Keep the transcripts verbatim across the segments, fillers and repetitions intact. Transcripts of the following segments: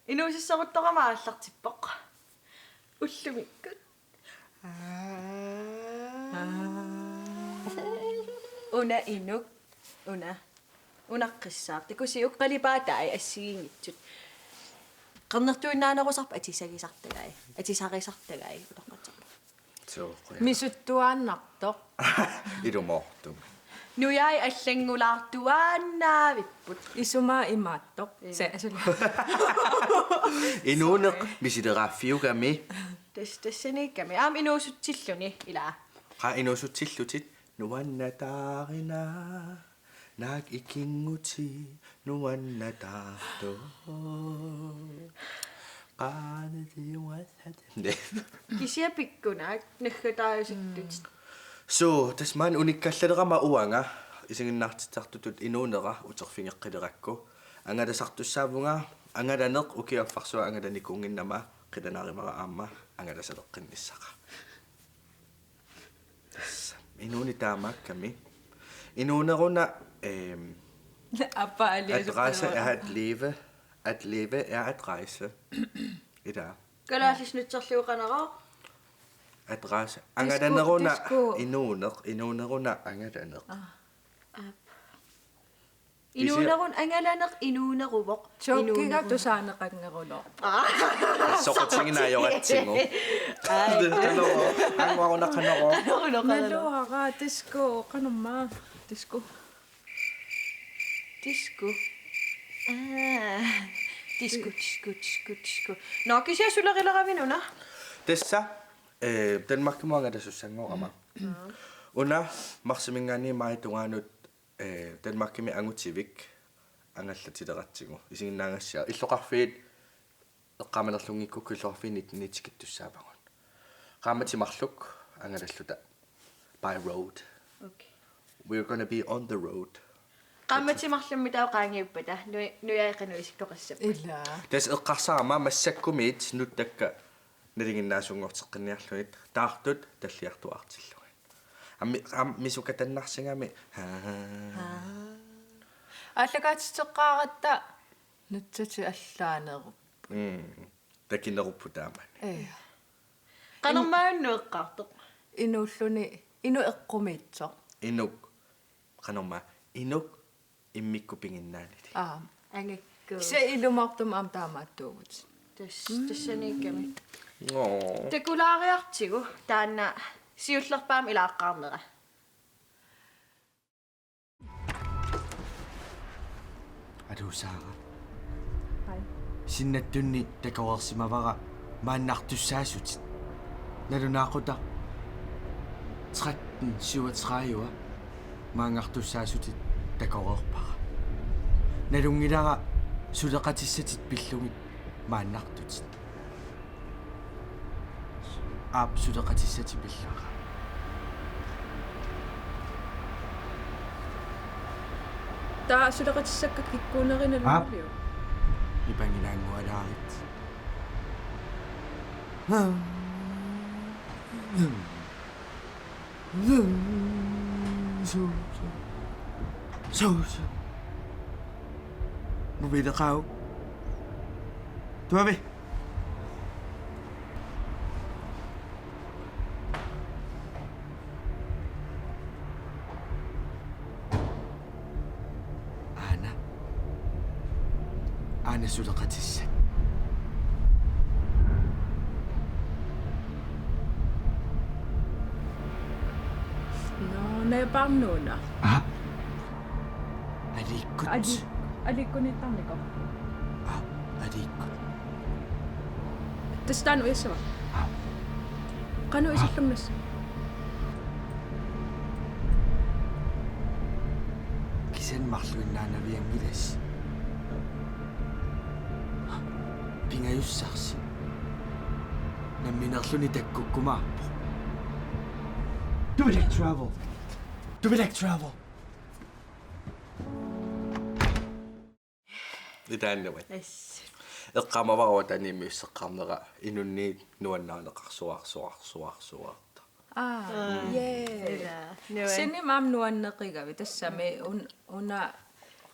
Inuusussaruttorama aallartippoq. Ullumikkut. Una inuk, una. Unaqqissaaq. Takusiuk qalipaatai assigiinngitsut. Qernertuinnaanerusarput atisagisartagai. Atisarisartagai utoqqatserpoq. Suu, qujanaq. Misuttuaannartoq. Ilumoortumik. Nujai allanngulaartuaannavipput. Isumaa imaattoq. Ee. Se, asuli. Inuuneq misileraaffiugami. Tas-, tassaniikkami. Aamma inuusutsilluni ilaa. Qaa inuusutsillutit. Nuannataarina, naak ikinngutit nuannataartoq. Qaanatiuassat. Kisianni pikkunaak naggataajusuttutit. Suu, tassa maani unikkallalerama uanga isiginnaartitsisartutut inuunera uterfigeqqilerakku. Angalasartussaavunga, angalaneq ukiut affarsuit angalanikuunnginnama qilanaarivara aamma angalasaleqqinnissara. Tassa. Inuuneq taamaakkami. Inuuneruna, ehm, Appa aliasuk adresse er at leve. At leve er at rejse. Ilaa. Kalaallisut nutserlugu qanoq? Adresse. Disku, angalaneruna disku. Inuuneq, inuuneruna angalaneq. Ah. Aap. Inuunerun angalaneq inuuneruvoq. Chokkiga inuuneruna. Tusaaneqanngeruloq. Aa. Soqutiginaajoratsigu. Ai. Qanoq, anguaruna qanoq. Qanoq, qanoq. Naluara, disku, qanormaa. Disku. Disku. Aa. Disku, disku, disku, disku. Nå, kisianni sulerileravit una? Tassa, eh, Danmarkimut angalasussanngorama. Mm. Una, marsiminngaanniit maajip tungaanut eh, Danmarkimi angutivik angallatileratsigu. Isiginnaagassiaq. Illoqarfiit eqqaamanerlunngikkukku illoqarfiit nitten-it tikittussaavagut. Qaammatit marluk angalalluta. By road. Okay. We're gonna be on the road. Qaammatit marluk taava qaangiuppata. Nu-, nujai qanoq isikkoqassapput. Ilaa. Tassa eqqarsarama massakkumiit nuttakka nalinginnaasunngoorteqqinniarlugit taartut talliartuaartillugit. Ammi-, am-, misukatannarsigami. Haa. Haa. Aallakaatitseqqaaratta nutsatit allaanerupput. Mm. Takinerupput taamani. Ee. Qanormaanna eqqaartoq. Inuulluni, inuk eqqumiitsoq. Inuk. Qanormaa. Inuk immikkut piginnaanili. Aap. Angakku. Kisianni ilumoortumik aamma taamaattuuvutit. Tas-, tassaniikkami. Nå. Takulaariartigu taanna siullerpaamik ilaaqqaarnera. Aluu Sara. Hej. Sinnattunni takoreersimavara maannartussaassutit. Nalunaaqutaq tretten syvogtredive maanngartussaassutit takoreerpara. Nalunngilara suleqatissatit pillugit maannartutit. Aap, suleqatissatit pillugu. Taava suleqatissakka kikkuunerina. Aap. Luuliu. Nipangilaanngualaarit. Suu, suu. Suu, suu. Mobileqaaq. Tuavi. Aana. Aana suleqatissat. Nå, naparnuuna. Aap. Aliikkut. Ali-, aliikkunittarnikoq. Aap, aliikkut. Tassa taanna ujassava? Aap. Qanoq isillungas? Kisianni marluinnaanavianngilasi. Pingajussarsi. Nammineerluni takkukkumaarpoq. Do we like travel? Do we like travel? Itaannavat. Yes. Eqqaamavara uanga taanna immiusseqqaarnera inunnik nuannarineqarsuarsuarsuarta. Aa, mm. Yeah. Ila, nuan-. Kisianni aamma nuanneqigavit tassami un-, una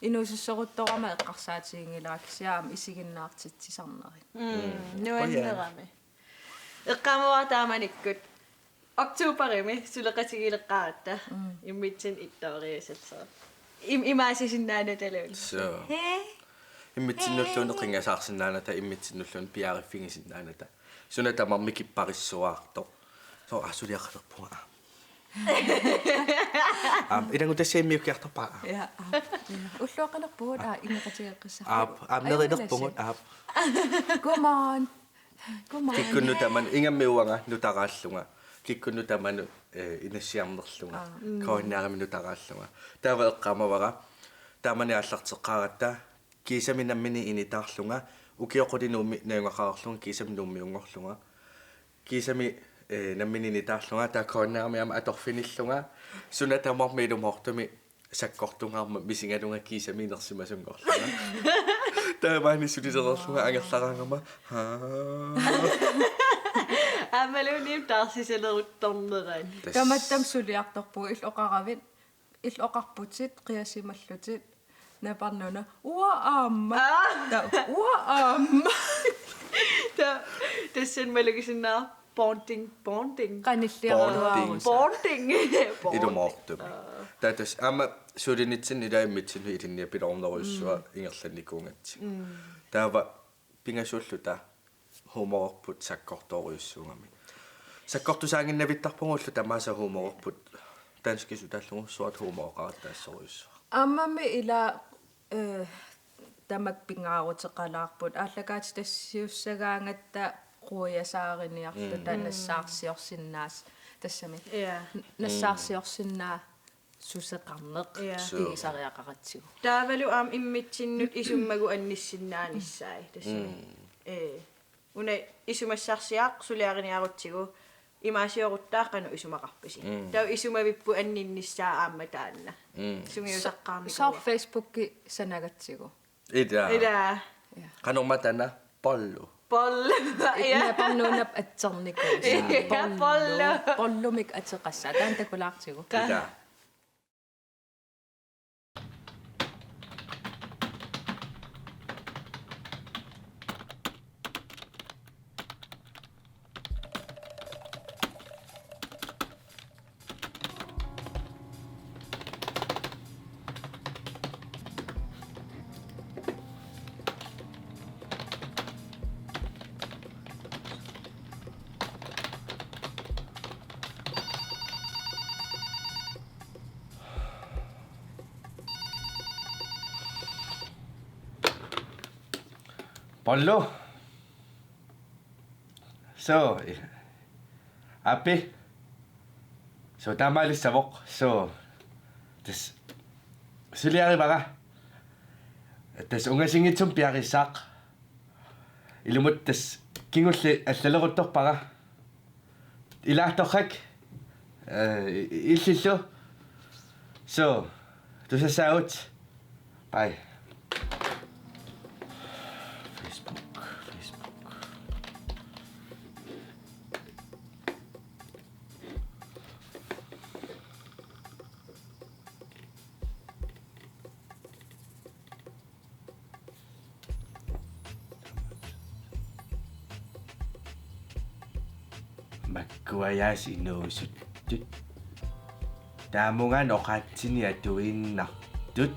Inuusuttorama eqqarsaatiginngilara kisianni aamma isiginnaartitsisarnerit. Mm, nuannerami. Eqqaamavara taamanikkut oktoberimi suleqatigileqqaaratta. Mm. Immitsinnut ittooriusatseq. Im-, imaasisinnaanataluunniit. Suu. Hee? Immitsinnulluunniit qinngasaarsinnaanata, immitsinnulluunniit piaariffigisinnaanata. Suna tamarmi kipparissuaartoq. Soo, aa, suliaqalerpunga. Aap, ilanngutassaammi ukkiartorpara. Ja, aap. Ja. Ulluaqalerpugut, aa, ingeqatigeqqissarput. Aap, aap, nerilerpugut, aap. Come on. Come on. Kikkunnut tamanut, ingammik uanga nutaraallunga. Kikkunnut tamanut, eh, inassiarnerlunga. Aa. Mm. K N R-imi nutaraallunga. Taava eqqaamavara. Taamani aallarteqqaaratta. Kiisami nammineq initaarlunga, ukioq qulit Nuummi najugaqarlunga, kiisami Nuummiunngorlunga. Kiisami, eh, nammineq initaarlunga, taava K N R-imi aamma atorfinillunga, suna tamarmi ilumoortumik sakkortungaarmat misigalunga kiisami inersimasunngorlunga. Taamaani sulilereerlunga angerlaraangama. Haa. Aammaluunniit taarsisaleruttorneraat. Tamatta suliartorpugut, illit oqaravit. Illit oqarputit, qiasimallutit, naparnuna, uanga aamma. Aa. Ta-, uanga aamma. Ta-, tassani malugisinnaavara bonding, bonding. Qanilliartuaarut. Bonding. Bonding. Bonding. Ilumoortumik. Aa. Taava tassa aamma sulinitsinni ilaa immitsinnut ilinniapiloornerujussuaq. Mm. Ingerlannikuugatsigu. Mm. Taava pingasuulluta humorerput sakkortoorujussuugamik. Sakkortusaaginnavittarpugullu tamaasa humorerput danskisut taallugu suat humoreqaratta assorujussuaq. Aammami ilaa, eh, tamakku pingaaruteqalaarput. Aallakaatitassiussagaangatta quiasaariniarluta. Mm. Nassaarsiorsinnaas-, tassami. Ja. N-, nassaarsiorsinnaa- suseqarneq. Ja. Suu. Pigisariaqaratsigu. Taavalu aamma immitsinnut isummagut annissinnaanissaat. Tassa. Mm. Ee. Una isumassarsiaq suliariniarutsigu imaasiorutta qanoq isumaqarpisi. Mm. Taava isumavipput anninnissaa aamma taanna. Mm. Sungiusaqqaarnikuuvoq. Soorlu Facebooki sanagatsigu. Ilaa. Ilaa. Ja. Qanormaa taanna? Bollo. Bollo. Ja. Naparnuunap atsernikuusoq. Ja, bollo. Bollo. Bollomik ateqassaaq. Taanna takulaartigu. Ilaa. Bollo. Soo, i-, api. Soo, taamaalissavoq. Soo, tassa suliarivara. Tassa ungasinngitsumik piareersaaq. Ilumut tassa kingulleq allaleruttorpara. Ilaartorrak, eh, illillu. Soo, tusassaagut. Bye. Facebook, Facebook. Makkuajaasa inuusuttut. Taamungaannaq oqaatsinik atuinnartut.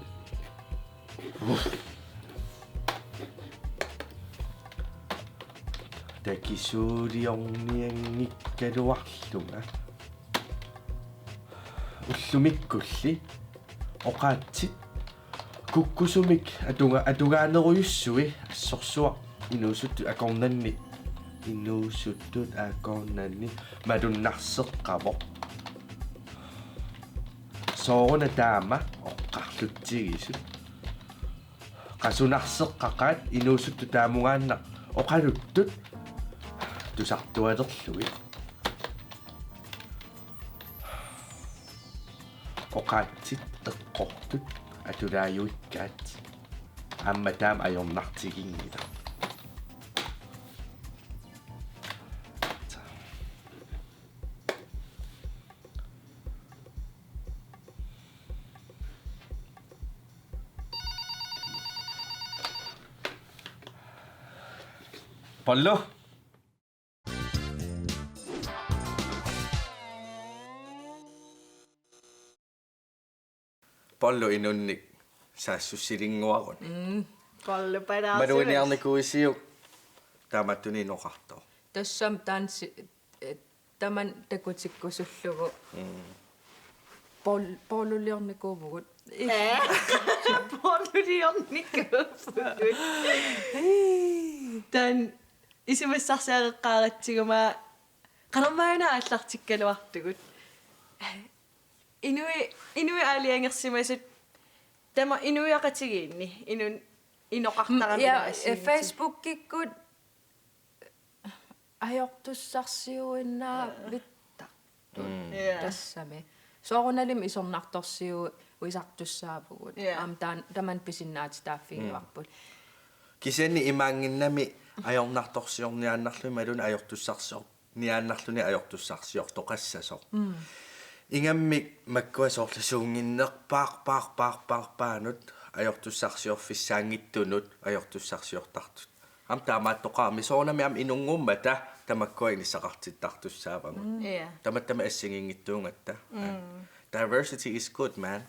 Uff. Takisuuliornianngikkaluarlunga. Ullumikkulli oqaatsit kukkusumik atuga-, atugaanerujussui assorsuaq inuusuttut akornanni, inuusuttut akornanni malunnarseqqavoq. Sooruna taama oqarlutsigisut. Qasunarseqqaqaat inuusuttut taamungaannaq oqaluttut tusartualerlugit. Oqaatsit eqqortut atulaajuikkaat. Aamma taama ajornartiginngilaq. Pollu. Pollu inunnik saassussilinnguaruni. Mm. Pollu palaarsimas. Maluiniarnikuuisiuk taamaattunik inoqartoq. Tassami taanna si-, eh, tamanna takutikkusullugu. Mm. Pol-, Polluliornikuuvugut. Eh? Polluliornikuuvugut. Taanna isumassarsiareqqaaratsiguma qanormaanna aallartikkaluartugut. Inui-, inuit aalajangersimasut tama inuiaqatigiinni inun inoqartarami. Ja, ila assigiinngitsunik. Facebookikkut ajortussarsiuinnavittartut. Mm. Ja. Tassami. Soorunalimi isornartorsiuisartussaavugut. Ja. Aamma taan-, tamanna pisinnaatitaaffigivarput. Mm. Kisianni imaanngimmat ajornartorsiorniaannarluni imaluunniit ajortussarsior- niaannarluni ajortussarsiortoqassasoq. Mm. Ingammik makkua soorlu suunnginnerpaarpaarpaarpaarpaanut ajortussarsiorfissaanngitsunut ajortussarsiortartut. Aamma taamaattoqarami soorunami aamma inunngummata tamakkua inissaqartittartussaavagut. Mm. Ja. Tamattami assigiinngitsuugatta. Mm. Diversity is good, man.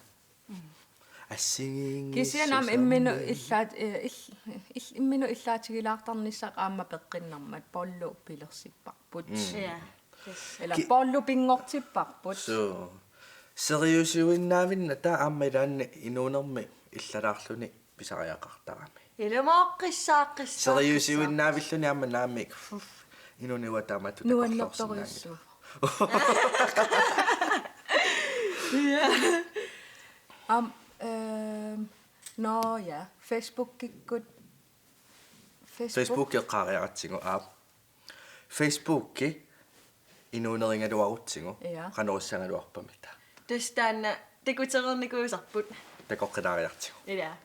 Assigiinngissusammik. Kisianni aamma imminut illaat-, eh, ill-, ill-, imminut illaatigilaartarnissaq aamma peqqinnermat Pollu pilersipparput. Mm. Ja. Yes. Ila ki- Pollu pinngortipparput. Suu. Seriøsiuinnaavinnata aamma ilaanni inuunermi illalaarluni pisariaqartarami. Ilumooqqissaaqqissaa. Seriøsiuinnaavilluni aamma naamik. Fuf. Inuunerup taamatut takorloorsinnaanngilaq. Nuannertorujussuuvoq. Ja. Aamma, ehm, nå ja, Facebookikkut. Facebook. Facebooki eqqaariaratsigu aap. Facebooki inuunerigaluarutsigu. Ja. Qanoq issagaluarpamita. Tassa taanna takutereernikuusarput. Takoqqilaariartigu. Ila.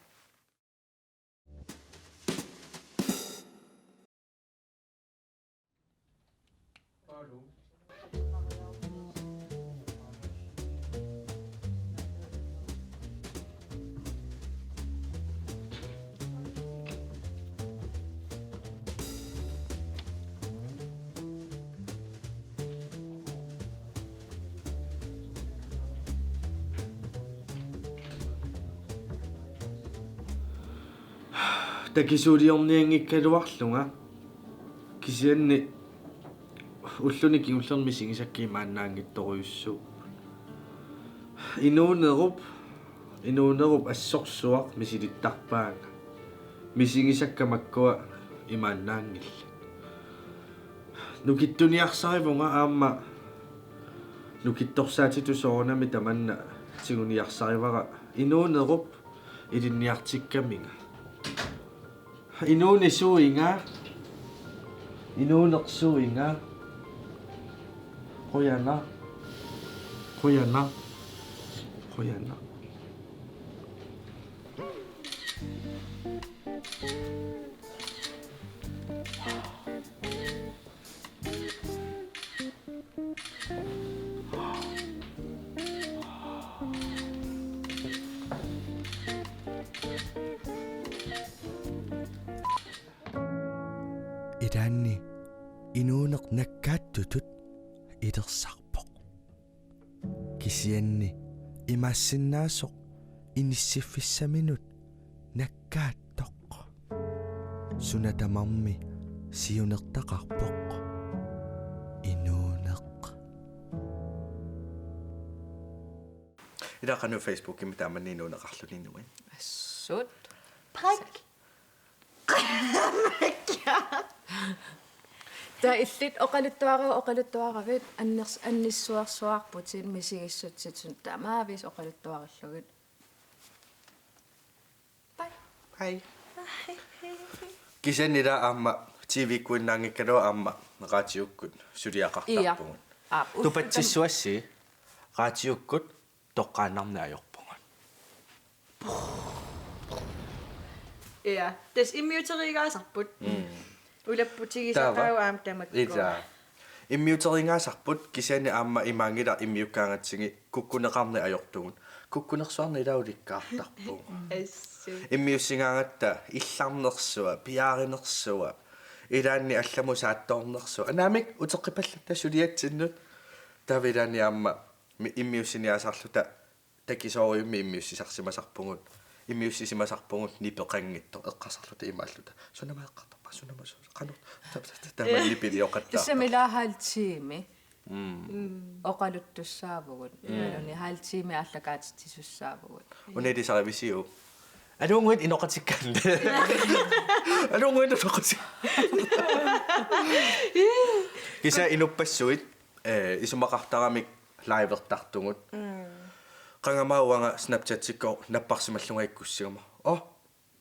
Takisuuliornianngikkaluarlunga kisianni ulluni kingullerni misigisakka imaannaanngitsorujussuupput. Inuunerup, inuunerup assorsuaq misilittarpaanga. Misigisakka makkua imaannaanngillat. Nukittuniarsarivunga aamma nukittorsaatitut soorunami tamanna tiguniarsarivara inuunerup ilinniartikkaminga. Inuuneq suiga. Inuuneq suiga. Qujanaq. Qujanaq. Qujanaq. Ilaanni inuuneq nakkaattutut ilersarpoq. Kisianni imaassinnaasoq inissiffissaminut nakkaattoq. Suna tamarmi siunertaqarpoq. Inuuneq. Ila qanoq Facebookimi taamani inuuneqarluni inuit. Assut. Prik. Taava illit oqaluttuara-, oqaluttuaravit anners-, annissuersuarputit misigissutsit suna tamaaviisa oqaluttuarillugit. Bye. Hej. Kisianni ila aamma T V-kkuinnaanngikkaluaq aamma raatiukkut suliaqartarpugut. Ia. Aap, ullut tam- Tupatsissuassi raatiukkut toqqaannarneq ajorpugut. Ja, tassa immiuteriigaasarput. Mm. Ulapputigisaqaaq. Taava. Aamma tamakkua. Ila. Immiuteriigaasarput kisianni aamma imaanngilaq immiukkaangatsigit kukkuneqarneq ajortugut. Kukkunersuarneq ila ulikkaartarpugut. Assut. Immiussigaangatta illarnersua, piaarinersua, Ilaanni allamut saattoornersoq. Anaamik uteqqipallatta suliatsinnut. Taava ilaanni aamma mi-, immiussiniaasarluta takisoorujussuarmik immiussisarsimasarpugut. Immiussisimasarpugut nipeqanngitsoq eqqarsarluta imaalluta. Sunama eqqartorpa, sunama su-, qanoq. Ta-, ta-, ta-, tamanna nipilioqattaartoq. Tassami ila halv time. Mm. Oqaluttussaavugut. Mm. Imaluunniit halv time aallakaatitsisussaavugut. Una ilisarivisiuk? Aluunnguit inoqatikkaanni. Aluunnguit inoqatik-. Kisianni inuppassuit, eh, isumaqartaramik livertartugut. Mm. Qanga aamma uanga Snapchatikkut napparsimallunga ikkussigama. Oh,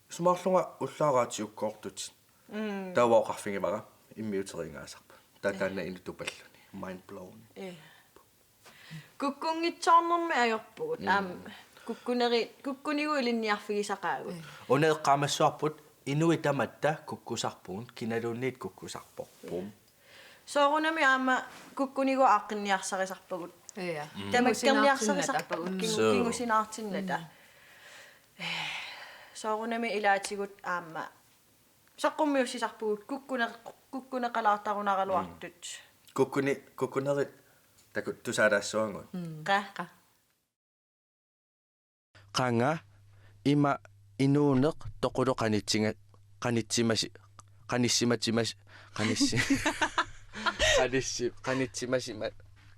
isumaqarlunga ullaaq raatiukkoortutit. Mm. Taava oqarfigivara immiuteriigaasarput. Taava taanna inutupalluni. Mind blown. Eh. Kukkunngitsoornermi ajorpugut. Mm. Aamma kukkuneri-, kukkunigut ilinniarfigisaqaagut. Mm. Una eqqaamassavarput inuit tamatta kukkusarpugut, kinaluunniit kukkusarporput. Mm. Soorunami aamma kukkunigut aaqqinniarsarisarpagut. Ja. Mm. Tamakkerniarsarisarpagut, kingu-, Suu. Kingusinaartinnata. Mm. Soorunami ilaatigut aamma saqqummiussisarpugut kukkune-, kukkuneqalaartarunaraluartut. Mm. Kukkuni-, kukkunerit taku-, tusaalaassuagut. Mm. Qaa. Qaa. Qanga ima inuuneq toqulu qanitsinga-, qanitsimasi-, qanissimatimasi-, qanissi-, qanissi-, qanitsimasima-,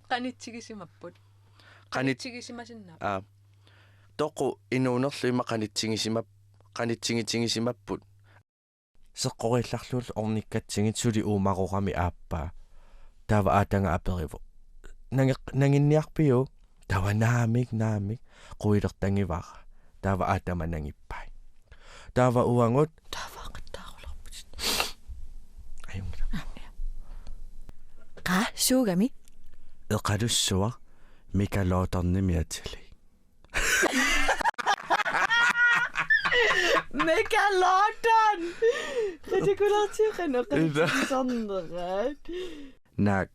Qanitsigisimapput. Qanit-, Qanitsigisimasinnaapput. Aa. Toqu inuunerlu ima qanitsigisima-, qanitsigitsigisimapput. Seqqoriillarlugulu ornikkatsigit suli uumarorami aappaa. Taava aatanga aperivoq: Nange-, nanginniarpiuk? Taava naamik, naamik, quilertagivara. Taava aatama nangippai. Taava uagut. Taava qittaarulerputit. Ajunngilaq. Qaa, suugami? Eqalussuaq Mikael Lortonimik atilik. Mikael Lorton! Qitikulortiuqan oqalutsigisarnerat. Naak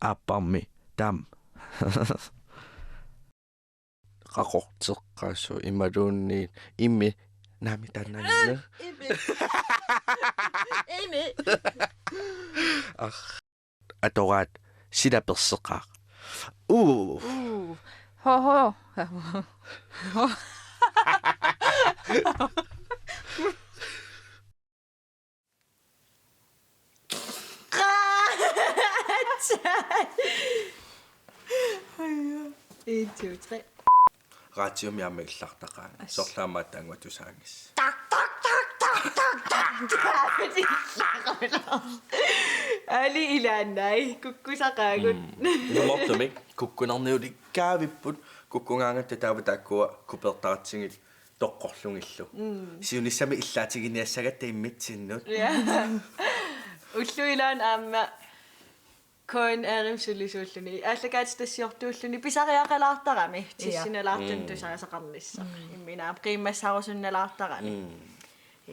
aapparmi tam. Qaqorteqqasoq imaluunniit imi naami taanna. Imi. Imi. Ah. Atoraat sila perseqaaq. Uu. Uu. Ho, ho. En, to, tre. Raatiumi aamma illartaqaanga. As. Sorlaamaat taanngua tusaangis. Tak, tak, tak, tak, tak, tak. Ali ilaannai kukkusaqaagut. Mm. Inummortumik kukkunerniulikkaavipput, kukkugaangatta taava taakkua kupeertaratsigit toqqorlugillu. Mm. Siunissami illaatiginiassagatta immitsinnut. Ja. Ullut ilaanni aamma K N R-imi sulisuulluni, aallakaatitassiortuulluni pisariaqalaartarami, ja, tissinalaartuni, mm, tusaasaqarnissaq. Mm. Imminut aamma qiimmassaarusunnalaartarami. Mm.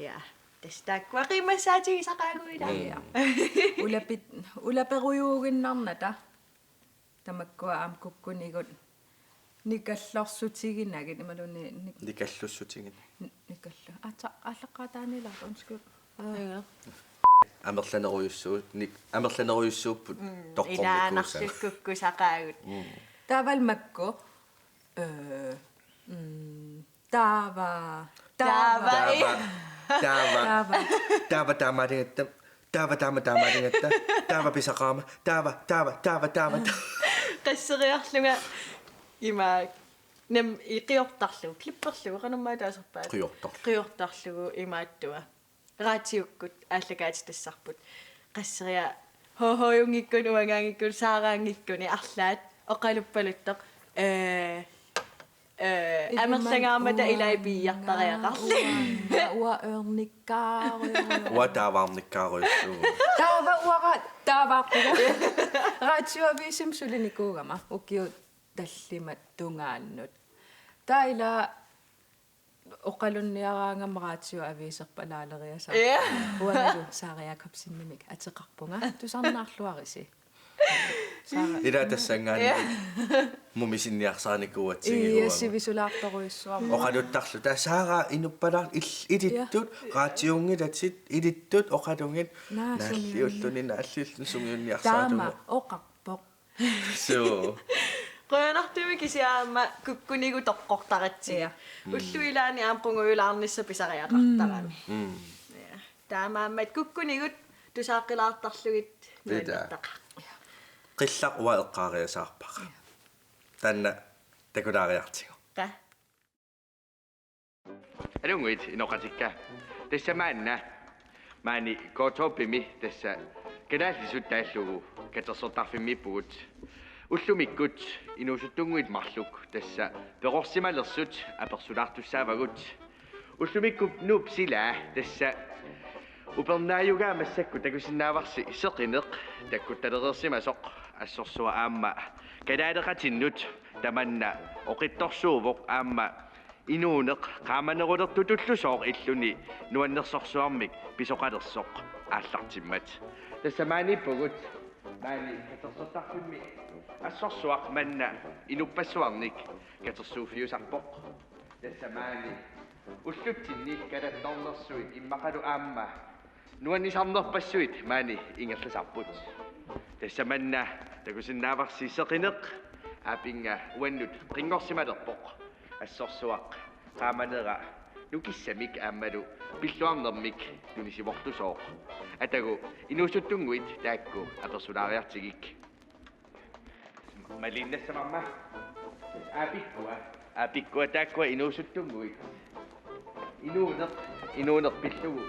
Ja. Tassa taakkua qiimmassaatigisaqaagut ilaa. Mm. Ja. Ulapit-, ulaperujuuginnarnata. Tamakkua aamma kukkunigut nikallorsutiginagit imaluunniit nik-, Nikallussutiginagit. Ni-, nikallu-, aatsaat aallaqqaataaniilaartoq, undskyld. Aa. Amerlanerujussuut, nik-, amerlanerujussuupput. Mm, toqqornikuusaat. Ilaanarlu kukkusaqaagut. Mm. Taavalu makku. Ee, mm, taava. Taava. Taava. Taava. Taava. Taava. Taava taamaaligatta. Taava, taama, taamaaligatta. Taava pisaqarama. Taava, taava, taava, taava, taava. Qasseriarlunga imaak. Nam iqiortarlugu, klipperlugu, qanormaa taaserpaat. Qiortarlugu. Qiortarlugu imaattua. Raatiukkut aallakaatitassarput. Qasseriarlunga H H-junngikkuni, uangaanngikkuni, Saaraanngikkuni arlaat oqaluppaluttoq. Ee, Ee, amerlangaarmata ilai piiartariaqarli. Uanga, uanga ørnikkaaru-. Uanga taavaarnikkaarujussuuvoq. Taava uanga taavaarpugut. Radioavisimi sulinikuugama ukiut tallimat tungaannut. Taava ila oqalunniaraangama radioaviserpalaaleriasaarpunga. Ja. Uangalu Sara Jakobsenimik ateqarpunga. Tusarnaarluarisi. Ila tassanngaanniit mumisinniarsarinikuuatsigu. Ii, sivisulaartorujussuarmik. Oqaluttarluta taava Saara inuppalaar il-, ilittut, raatiunngilatit, ilittut oqalugit. Naa, naalliulluni, naalliulluni sungiunniarsaralugu. Taama oqarpoq. Suu. Qujanartumik kisianni aamma kukkunigut toqqortaratsigu. Ullut ilaanni aamma qungujulaarnissaq pisariaqartarami. Mm. Ja. Taamaammat kukkunigut tusaaqqilaartarlugit nuannertaqaaq. Qillaq uanga eqqaariasaarpara. Taanna takulaariartigu. Qa. Alunnguit inoqatikka. Tassa maanna maani K T H-mi tassa kalaallisut taallugu katersortarfimmiippugut. Ullumikkut inuusuttunnguit marluk tassa perorsimalersut apersulaartussaavagut. Ullumikkut Nuup silaa tassa upernaajugaa massakkut takusinnaavarsi seqineq takkutalereersimasoq assorsuaq aamma kalaaleqatinnut tamanna oqitsorsuuvoq aamma inuuneq qaamanerulertutullusooq illuni nuannersorsuarmik pisoqalersoq aallartimmat. Tassa maaniippugut maani katersortarfimmi assorsuaq manna inuppassuarnik katersuuffiusarpoq. Tassa maani ullutsinni kalattornersuit immaqalu aamma nuannisarnerpassuit maani ingerlasarput. Tassa manna takusinnaavarsi seqineq aapinnga uannut qinngorsimalerpoq. Assorsuaq qaamanera nukissamik aammalu pilluarnermik tunisivortusooq. Atagu inuusuttunnguit taakku apersulaariartigik. Malinnassavarma. Aapikkua. Aapikkua taakkua inuusuttunnguit. Inuuneq, inuuneq pillugu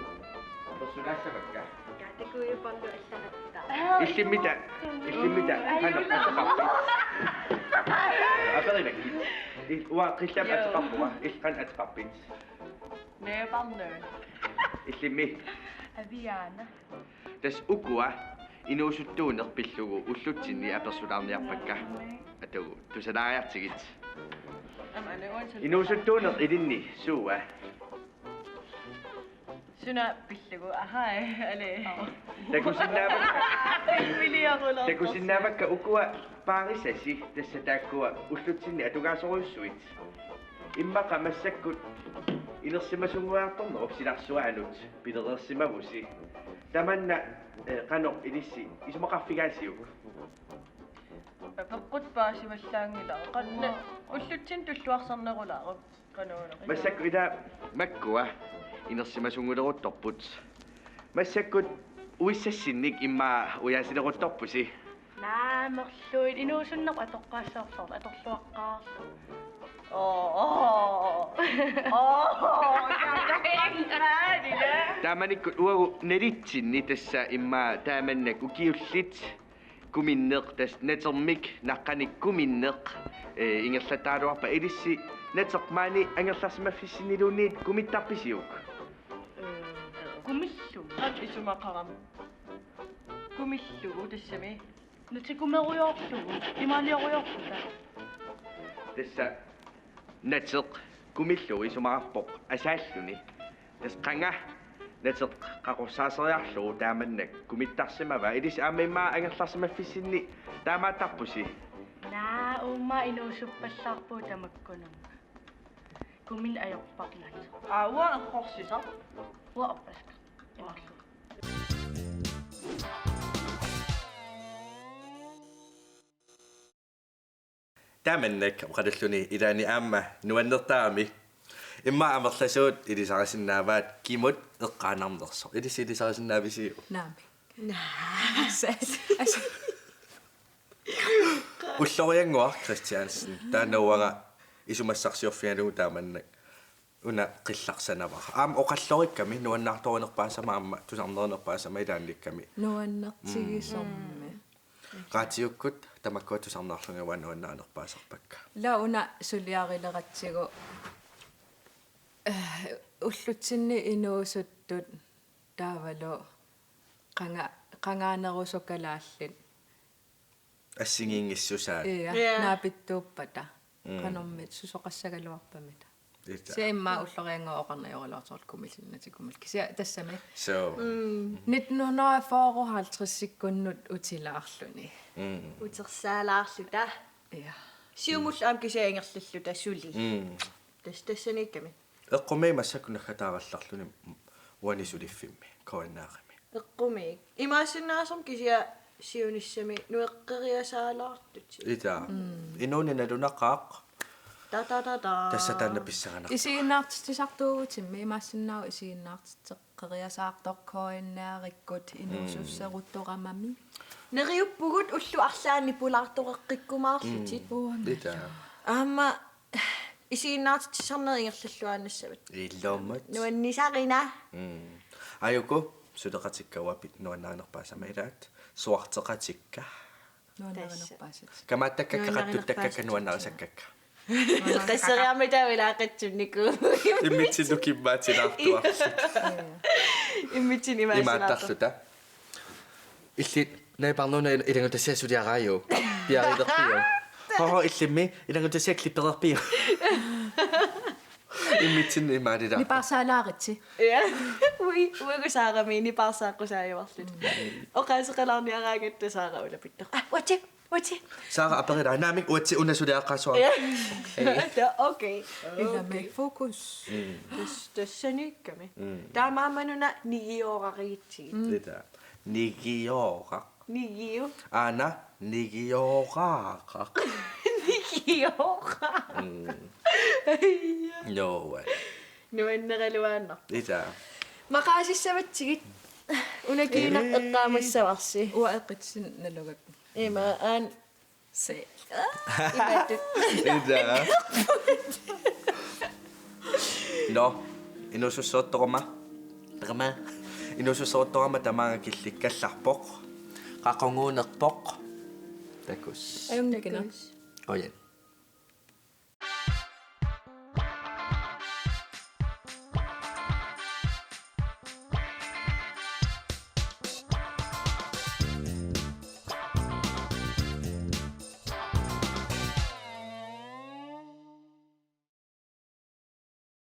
apersulaassavakka. Kaatikuiuparlu allaratta. Illimmita, illimmita, qanoq ateqarpit? Aperivakkit. Il-, uanga qillap ateqarpunga, il-, qanoq ateqarpit? Neeparnuun. Illimmi? Aviaana. Tassa ukua inuusuttuuneq pillugu ullutsinni apersulaarniarpakka. Atagu tusalaariartigit. Aamma aneruan suna. Inuusuttuuneq ilinni suua? Suna pillugu, aha, ale. Takusinnaavakka. Piliarulerpoq. Takusinnaavakka ukua paarisasi tassa taakkua ullutsinni atugaasorujussuit. Immaqa massakkut inersimasunnguartornerup silarsuaanut pilereersimavusi. Tamanna, eh, qanoq ilissi isumaqarfigaasiuk? Peqqut paasivallaanngilara. Qanoq ullutsinni tulluarsarnerulaaruk. Qanoq. Massakkut ila makkua inersimasunnguleruttorput. Massakkut uissassinnik immaqa ujaasileruttorpusi. Naamerluit inuusunneq atoqqaassaarsoq atorluaqqaarsoq. Oo, oo. Oo, taamanikku uagut nalitsinni tassa immaqa taamannak ukiullit kuminneq tassa natermik naqqanik kuminneq, eh, ingerlattaraluarpat ilissi nateq maani angerlarsimaffissinniluunniit kumittarpisiuk? Kumillugu. Qanoq isumaqarami. Kumillugu tassami. Natikumerujoorlugu, imaaliorujorputa. Tassa nateq kumillugu isumaqarpoq asaalluni. Tassa qanga nateq qaqorsaaseriarlugu taamannak kumittarsimavaa. Ilissi aamma immaqa angerlarsimaffissinni taamaattarpusi. Naa, uumma inuusuppallaarpugut tamakkununnga. Kuminneq ajorpara nateq. Aa, uanga errorsisaq. Uanga errorsisaq. Imarlu. Taamannak oqalulluni ilaanni aamma nuannertarami. Immaqa amerlasuut ilisarisinnaavaat kimut eqqaanarnersoq. Ilissi ilisarisinnaavisiuk? Naamik. Naa. As-, as-, as-. Ulloriannguaq Christiansen. Taanna uanga isumassarsiorfigalugu taamannak. Una qillarsanavara. Aamma oqallorikkami nuannaartorunerpaasama aamma tusarnerinerpaasama ilaannikkami. Nuannertigisarmi. Mm. Raatiukkut tamakkua tusarnaarlugit uanga nuannarinerpaasarpakka. Ila una suliarileratsigu, eh, ullutsinni inuusuttut taavalu qanga-, qangaanerusut kalaallit. Assigiinngissusaat. Ia, ia. Naapittuuppata. Mm. Qanormi susoqassagaluarpamita. Ita. Kisianni immaqa ulloriannguaq oqarnajoraluartoq kumilluinnatik kumil. Kisianni tassami. So. Nitten hundrede og halvtreds-ikkunnut utilaarluni. Mm. Utersaalaarluta. Ja. Siumullu aamma kisianni ingerlalluta suli. Mm. Tas-, tassaniikkami. Eqqumiik massakkut naggataarallarluni uani suliffimmi, K N R-imi. Eqqumiik. Imaassinnaasoq kisianni siunissami nueqqeriasaalaartutit. Ita. Mm. Inuuneq nalunaqaaq. Ta, ta, ta, ta. Tassa taanna pissanganaq. Isiginnaartitsisartuugutimmi imaassinnaavoq isiginnaartitseqqeriasaartoq K N R-ikkut inuususseruttoramami. Neriuppugut ullut arlaanni pulaartoqeqqikkumaarlutit. Mm. Uanga. Ita. Aamma isiginnaartitsisarnerit ingerlalluaannassavat. Ilumut. Nuannisarina. Mm. Ajuku, suleqatikka uanga nuannarinerpaasama ilaat. Suarteqatikka. Nuannarinerpaasat. Kamaattakkakka, nuannarinerpaasat, qattuttakkakka, nuannarisakkakka. Qasseriarmata ilaaqatsunniku. Immitsinnut kimmaatilaartuarluta. Immitsinnut imaasilaartu. Imaattarluta. Illit Naiparnuuna il-, ilanngutassiaq suliaraajuk. Piarilerpiuk. Hoho, illimmi ilanngutassiaq klippereerpiuk. Immitsinnut imaalilaartoq. Nipaarsaalaaritsi. Ja. Ui, uagut Saarami nipaarsaaqqusaajuarluta. Oqaaseqalaarniaraangatta Saara ulapittoq. Ah, uatsi, uatsi. Saara aperilaa: Naamik, uatsi una suliaqqaassuara. Ja. Okay. Ilami fokus. Mm. Tas-, tassaniikkami. Mm. Taamaammanuna nigioorariitsigit. Mm. Ita. Nigioraq. Nigiu. Aana, nigioraqaq. Nigioraq. Mm. No way. Nuanneraluaannaq. Ita. Maqaasissavatsigit. Una kiinaq eqqaamassavarsi. Uanga eqqissinnut nalugakku. Ima aan. Se. Imatut. Ita. No, inuususseruttorama. Tama. Inuususseruttorama tamaanga killikkallarpoq. Qaqunguunerpoq. Takuss. Ajunngikkinak. Takuss. Ojan.